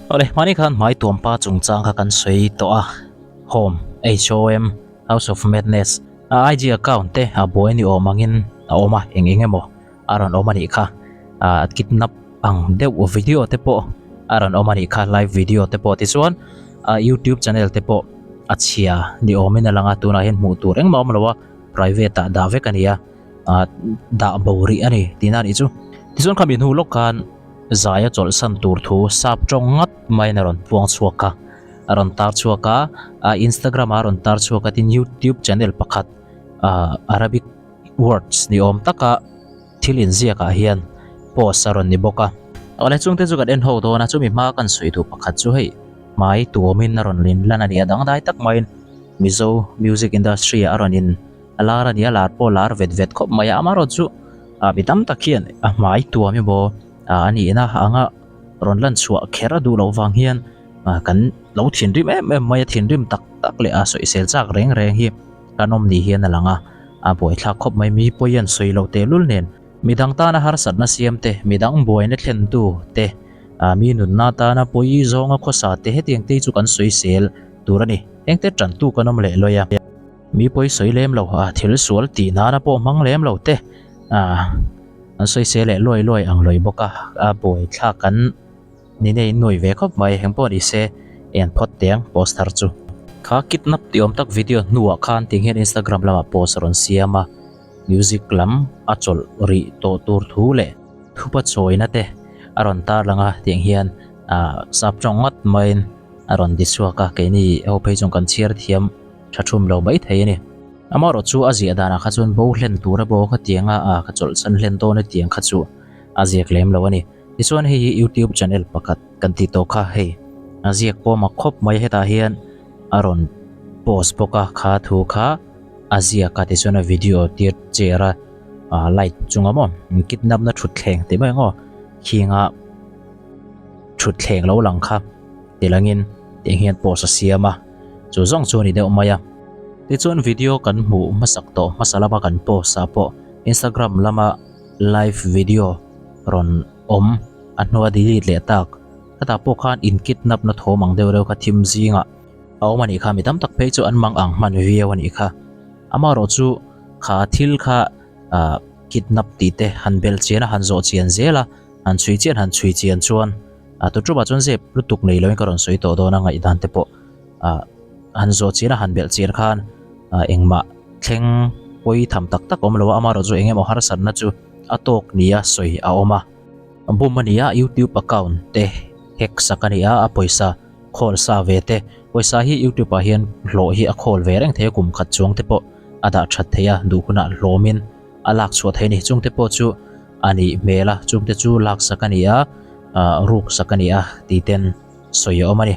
Awle, hmani khan hmai tuampa chungchang kha kan sawi tawh a, Home, HOM, House of Madness, a IG account te a buai ni awm angin a awm a, eng eng emaw a rawn awm a nih kha, ah kidnap ang deuh video te pawh a rawn awm a nih kha, live video te pawh tichuan a YouTube channel te pawh a chhia ni awmin a lang a, tunah hian hmuh tur engmah a awm lo a, private ah dah vek a ni a, ah dah bo rih a ni tihna a nih chu. Tichuan khami hnu lawk khan zaia chawlhsan tur thu sap tawng ngat maiin a rawn puang chhuak a, a rawn tar chhuak a, a Instagram ah a rawn tar chhuak a tin YouTube channel pakhat ah Arabic words ni awm taka thil inziak ah hian post a rawn ni bawk a. Awle chungte chu kan en ho dawn a, chumi hma kan sawi duh pakhat chu hei hmai tuamin a rawn inlan a ni a, dangdai tak maiin Mizo music industry ah a rawn in a lar a ni a, lar pawh a lar vet vet khawp mai a, amaherawhchu ah mi tam tak hian a hmai tuam emaw ah a nihna anga rawn lan chhuah kher a duh loh vang hian ah kan lo thinrim em em mai a, thinrim tak tak leh a sawisel chak reng reng hi kan awm ni hian a lang a, a buaithlak khawp mai mi pawi an sawi loh tehlul nen midang tana harsatna siam te midang buaina thlen tu te ah mi nunna tana pawi zawnga khawsa te hetiang te hi chu kan sawisel tur a ni engte tantu kan awm leh lawi a. Mi pawi sawi lem lo a, thil sual tih nana pawh hmang lem lo te a, an sawi se leh luai luai ang lawi bawk a, a buai thlak an ni nei nuai ve khawp mai, eng pawh ni se en phawt teh ang poster chu. Kha kidnap tih awm tak video hnuah khan ting hian Instagram lamah post a rawn siam a, music lam a chawlh rih tawh tur thu leh thupa chawina te a rawn tarlang a tiang hian ah sap tawng ngawt maiin a rawn ti chhuak a, keini ho phei chuan kan chhiar thiam. tha thum lo mai thei a ni. Amaherawh chu a ziah danah kha chuan bo hlen tur a bo kha tiang a, a ka chawlhsan hlen dawn a tiang kha chu a ziak lem lo a ni. Tichuan hei hi YouTube channel pakhat kan tih tawh kha hei a ziak pawh mak khawp mai hetah hian a rawn post bawk a kha thu kha a ziak a tichuan a video tir chair a light chunga maw kidnap na thutthleng tih mai ang aw khinga thutthleng lo lang kha ti langin tiang hian post a siam a chu zawng chu a ni deuh mai a. Tichuan video kan hmuh hmasak tawh hmasa lama kan post ah pawh Instagram lama live video rawn awm a hnua delete leh tak hetah pawh khan in kidnap na thawm ang deuh reuh kha thim zingah a awm a nih kha mi tam tak phei chu an mang ang hman viau a nih kha amaherawh chu kha thil kha ah kidnap tih te han belh chian a han zawh chian zel a han chhui chian han chhui chian chuan a tu tupah chuan zep lutuk nei loin ka rawn sawi tawh dawn a ngaihdan te pawh ah han zawh chian a han belh chian khan ah engmah thleng pawi tham tak tak awm lo a amaherawh chu eng emaw harsatna chu a tawk nia sawi a awm a bum a ni a youtube account te hack sak a ni a a pawisa khawl sa ve te pawisa hi youtube ah hian hlawh hi a khawl ve reng thei a kum khat chuang te pawh a dah that thei a duh hunah hlawmin a lak chhuah thei a ni chungte pawh chu a nih hmel a chungte chu lak sak a ni a ah ruk sak a ni a tih ten sawi a awm a ni.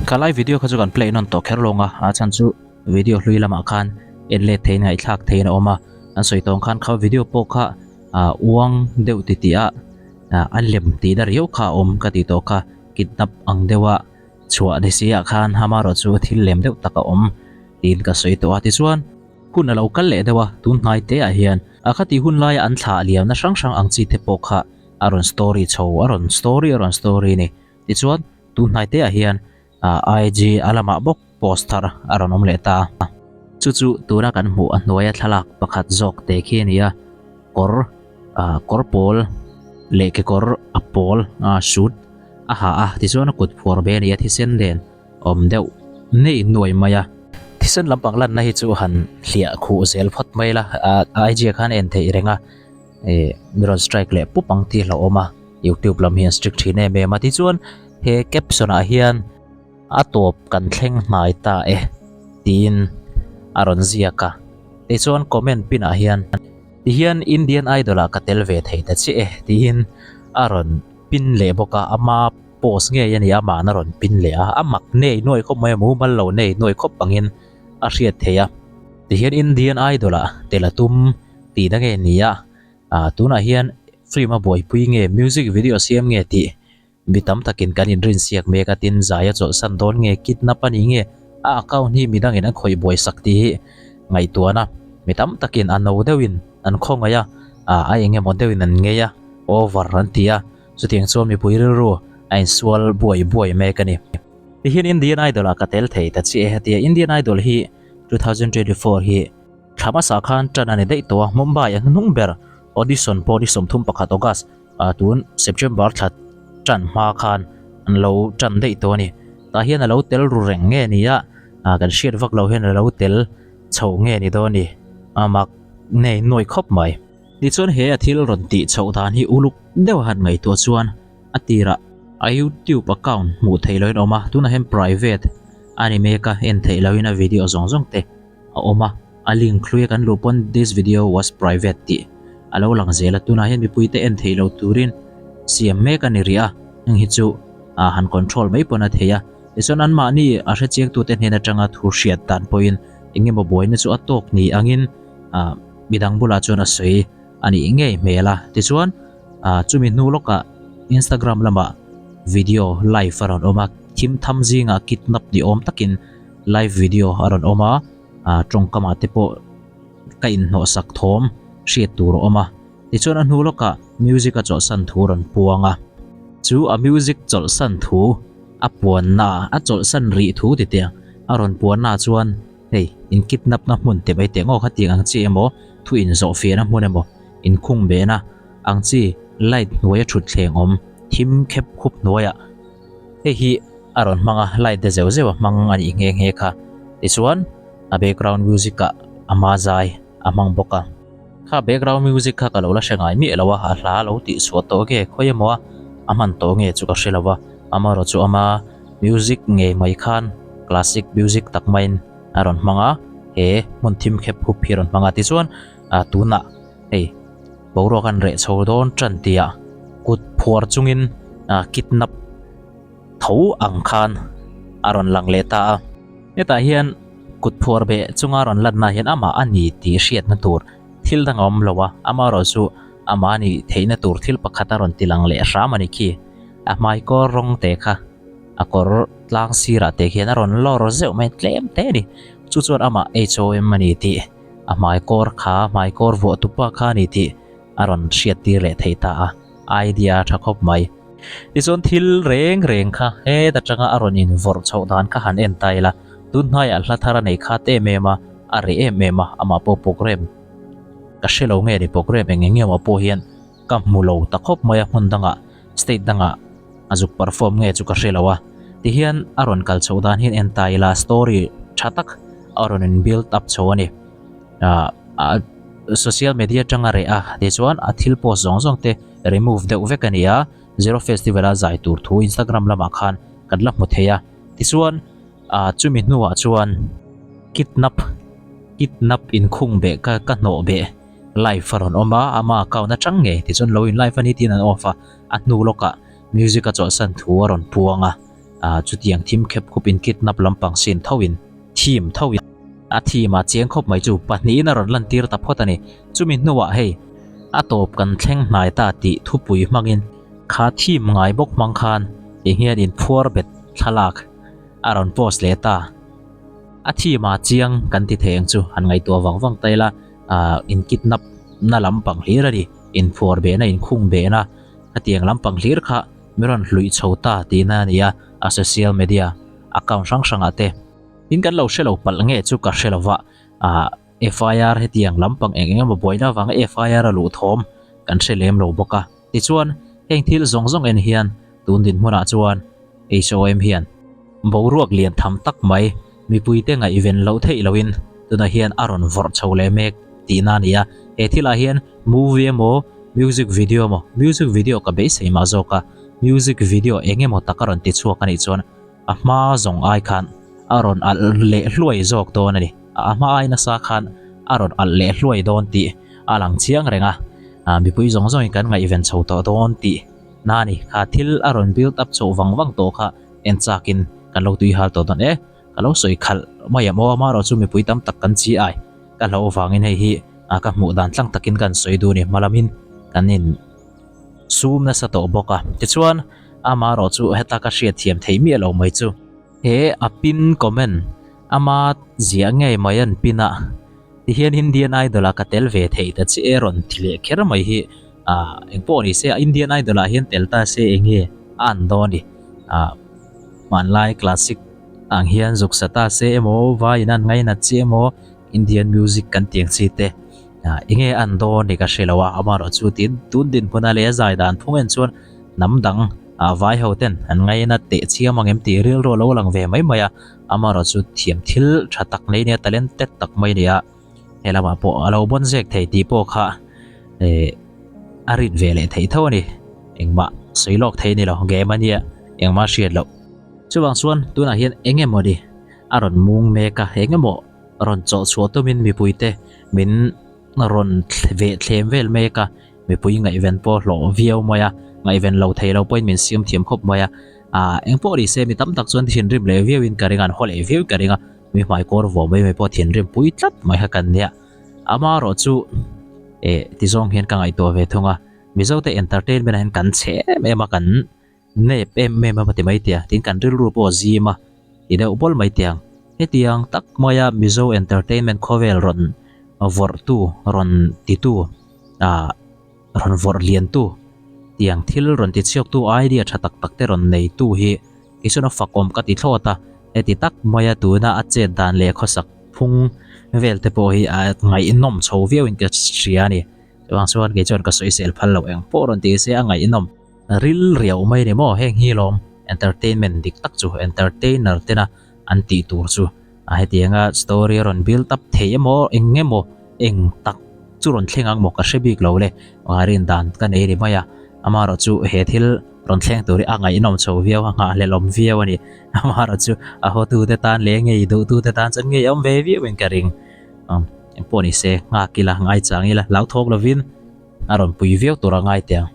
Kha lai video kha chu kan play nawn tawh kher lawng a a chhan chu video hlui lamah khan en let theiin ngaihthlak theiin a awm a an sawi tawng khan kha video pawh kha ah uang deuh ti tih a ah a lem tih na riau kha a awm ka tih tawh kha kidnap ang deuh a chhuah ni si ah khan amaherawh chu thil lem deuh tak a awm tiin ka sawi tawh a tichuan Hun a lo kal leh deuh a, tun hnai te ah hian a khati hun laia an thlah liamna hrang hrang ang chi te pawh kha a rawn story chho, a rawn story a rawn story a ni. Tichuan, tun hnai te ah hian IG a lamah bawk post thar a rawn awm leh ta a. Chu chu tuna kan hmuh a hnuaia thlalak pakhat zawk te khi a ni a, kawr kawr pawl leh kekawr a pawl suit a ha a, tichuan a kut phuar ve a ni a, thisen nen awm deuh nei nuai mai a. Thisen lampang lanna hi chu han hliah khuh zel phawt mai la, a IG ah khan en theih reng a, ih mi rawn strike leh pup ang tih hlauhawm a, youtube lam hi an strict thin em em a, tichuan he caption ah hian a tawp kan thleng hnai ta e tiin a rawn ziak a, tichuan comment pin ah hian tihian Indian Idol ah ka tel ve thei ta chiah e tiin a rawn pin leh bawk a, ama Post ngei a ni a, mahna rawn pin leh a, a mak nei nuai khawp mai a, mumal lo nei nuai khawp angin a hriat theih a. Tihian Indian Idol ah tel a tum tihna nge ni a, ah tunah hian film a buaipui nge music video siam nge tih mi tam takin kan inrinsiak mek a, tin zai a chawlhsan dawn nge kidnap a ni nge a account hi midangin an khawih buaisak tih hi ngaihtuahna mi tam takin a no deuhin an khawngaih a, ah a engemaw deuhin an ngei a, over an ti a. Chutiang chuan mipui rilru A insual buai buai mek a ni. Tihian Indian Idol ah ka tel thei ta chiah e hetia Indian Idol hi 2024 hi thla hmasa khan tan a ni daih tawh a, Mumbai a hnuhnung ber audition pawh ni 31 August ah tun September thla tan hma khan an lo tan daih tawh a ni. Tah hian a lo tel ru reng nge ni a, kan hriat vak lo hian a lo tel chho nge ni dawn a ni, a mak nei nuai khawp mai. Tichuan he a thil rawn tih chhoh dan hi uluk deuh a han ngaihtuah chuan a tirah a youtube account hmuh theih loin a awm a, tunah hian private a ni mek a, en theih loin a video zawng zawng te a awm a, a link hlui a kan luh pawn this video was private tih a lo lang zel a, tunah hian mipui te en theih loh turin siam mek a ni rih a, heng hi chu ah han control mai pawn a thei a, tichuan anmahni a hrechiang tute hnen atanga thu hriat dan pawhin eng emaw buaina chu a tawk ni angin ah midang bulah chuan a sawi a nih ngei hmel a, tichuan ah chumi hnu lawkah Instagram lamah video live a rawn awm a, thim tham zingah kidnap ni awm takin live video a rawn awm a, ah tawngkamah te pawh ka inhnawhsak thawm hriat tur a awm a, tichuan a hnu lawkah music a chawlhsan thu a rawn puang a, chu a music chawlhsan thu a puanna a chawlhsan rih thu titiang a rawn puanna chuan. Hei, in kidnap na hmun te mai teh ngawk kha tiang ang chi emaw, thu in zawh fiahna hmun emaw, in khung behna ang chi light hnuaia thut thleng awm thim khep khup hnuaiah hei hi a rawn hmang a, light te zeuh zeuh a hmang a nih nghe nghe kha. Tichuan, a background music ah a hma zai a hmang bawk a. Kha background music kha ka lo la hre ngai miah lo a, a hla lo tih chhuah tawh nge khawi emaw a a hman tawh nge chu ka hre lo va, amaherawh chu ama music ngei mai khan classic music tak maiin a rawn hmang a, he hmun thim khep khup hi a rawn hmang a tichuan ah tunah hei boruak an reh chho dawn tan tihah kut phuar chungin ah kidnap tho ang khan a rawn lang leh ta a. Hetah hian kut phuar beh chunga rawn lanna hian amah a ni tih hriatna tur thil dang a awm lo a, amaherawh chu amah a nih theihna tur thil pakhat a rawn ti lang leh hram a ni khi. A hmai kawr rawng te kha a kawr tlang sirah te khian a rawn lawr zeuh mai tlem te a ni. Chu chuan amah HOM a ni tih a hmai kawr kha hmai kawr vuah tupa kha a ni tih a rawn hriat tir leh thei ta a, idea a tha khawp mai. Tichuan thil reng reng kha het atanga a rawn invawrh chhoh dan kha han en ta ila, tun hnaiah hla thar a nei khat em em a, a reh em em a, amah pawh program ka hre lo nge ni program eng eng emaw pawh hian ka hmu lo ta khawp mai a, hmun dangah state dangah a zuk perform nge chu ka hre lo a, tihian a rawn kal chhoh dan hian en ta ila story tha tak a rawn in build up chho a ni. Ah social media atanga reh a tichuan a thil post zawng zawng te remove deuh vek a ni a, Zero Festival a zai tur thu Instagram lamah khan kan la hmu thei a, tichuan ah chumi hnuah chuan kidnap kidnap inkhung beh ka ka hnawh beh live a rawn awm a, ama account atang ngei tichuan lo in live a ni tiin an off a, a hnu lawkah music a chawlhsan thu a rawn puang a, ah chutiang thim khep khup in kidnap lampang sin tho in theme tho in. A theme a chiang khawp mai chu pahnihin a rawn lantir ta phawt a ni. Chumi hnuah hei a tawp kan thleng hnai ta tih thupui hmangin kha theme ngai bawk hmang khan eng hian inphuar bet thlalak a rawn post leh ta. A theme a chiang kan ti thei ang chu han ngaihtuah vang vang ta ila ah in kidnap na lampang hlir a ni. Inphuar behna inkhung behna khatiang lampang hlir kha mi rawn hluih chho ta tihna a ni a, a social media account hrang hrangah te. Tin kan lo hre lo palh nge chu ka hre lova, ah FIR hetiang lampang eng eng emaw buaina avanga FIR a luh thawm kan hre lem lo bawk a. Tichuan heng thil zawng zawng en hian tun dinhmunah chuan HOM hian boruak lian tham tak mai mipuite ngaihven loh theih loin tunah hian a rawn vawrh chho leh mek tihna a ni a. He thilah hian movie emaw music video emaw music video ka beisei mah zawk a, music video eng emaw tak a rawn ti chhuak a nih chuan A hma zawng ai khan a rawn alh leh hluai zawk dawn a ni. A hma ai nasa khan a rawn alh leh hluai dawn tih a lang chiang reng a, mipui zawng zawngin kan ngaihven chho tawh dawn tih na a ni. Kha thil a rawn build up chhoh vang vang tawh kha en chakin kan lo tui hal tawh dawn e. Ka lo sawi khalh mai ang aw, amaherawh chu mipui tam tak kan chi ai ka hlauh avangin hei hi ka hmuh dan tlang takin kan sawi duh a ni. Hma lamin kan in sum nasa tawh bawk a, tichuan amaherawh chu heta ka hriatthiam theih miah lo mai chu. He a pin comment ama ziah ngei mai an pin a, tihian Indian Idol ah ka tel ve theih ta che e rawn ti leh kher mai hi ah engpawh ni se Indian Idol ah hian tel ta se enge. a an dawn a ni. Ah hmanlai classic ang hian zuk sa ta se emaw vaiin an ngainat chi emaw Indian music kan tih ang chi te ah enge an dawn ni ka hre lo a amaherawh chu tin tun dinhmuna leh a zai dan phung en chuan hnam dang ah vai ho ten an ngainat teh chiam ang em tih rilru a lo lang ve mai mai a amaherawh chu thiam thil tha tak nei nia talented tak mai a ni a he lamah pawh a lo bawn zek thei tih pawh kha eh a rin ve leh theih tho a ni engmah sawi lawk thei a ni lo game a nia engmah hriat loh. Chuvang chuan tunah hian eng emaw ni a rawn mung mek a, eng emaw rawn chawh chhuah tumin mipuite min rawn veh thlem vel mek a, mipui ngaihven pawh hlawh viau mai a, ngaihven lo thei lo pawhin min siam thiam khawp mai a, ah eng pawh ni se mi tam tak chuan thinrim leh viauin ka ring a, an haw leh viau ka ring a, mi hmai kawr vuah mai mai pawh thinrim pui tlat mai kha kan nia. Amaherawh chu eh tizawng hian ka ngaihtuah ve thung a, Mizote entertainment ah hian kan chhe em em a, kan Nep em em a ti mai tia, tin kan rilru pawh a zim a, ti deuh bawl mai tiang. Hetiang tak maia Mizo entertainment khawvel rawn vawrhtu, rawn titu, ah rawn vawrh liantu, tiang thil rawn tichhiaktu idea tha tak tak te rawn neitu hi kei chuan a fakawm ka ti thlawt a. Heti tak maia tuna a chet dan leh khawsak phung vel te pawh hi a ngaihnawm chho viauin ka hria a ni. Chuvang chuan kei chuan ka sawisel phal loh eng pawh rawn ti se a ngaihnawm. Ril riau mai ni maw heng hi lawm entertainment dik tak chu entertainer tena an tih tur chu a hetianga story a rawn build up thei emaw eng emaw eng tak chu rawn thleng ang maw ka hre bik lo le rin dan ka nei ri mai a amaherawh chu he thil rawn thleng tur hi a ngaihnawm chho viau a nghahhlelh awm viau a ni amaherawh chu a hawtute tan leh ngei duhtute tan chuan ngei awm ve viau in ka ring engpawh ni se nghak ila ngaichang ila hlauthawk lovin a rawn pui viau tur a ngai teh ang.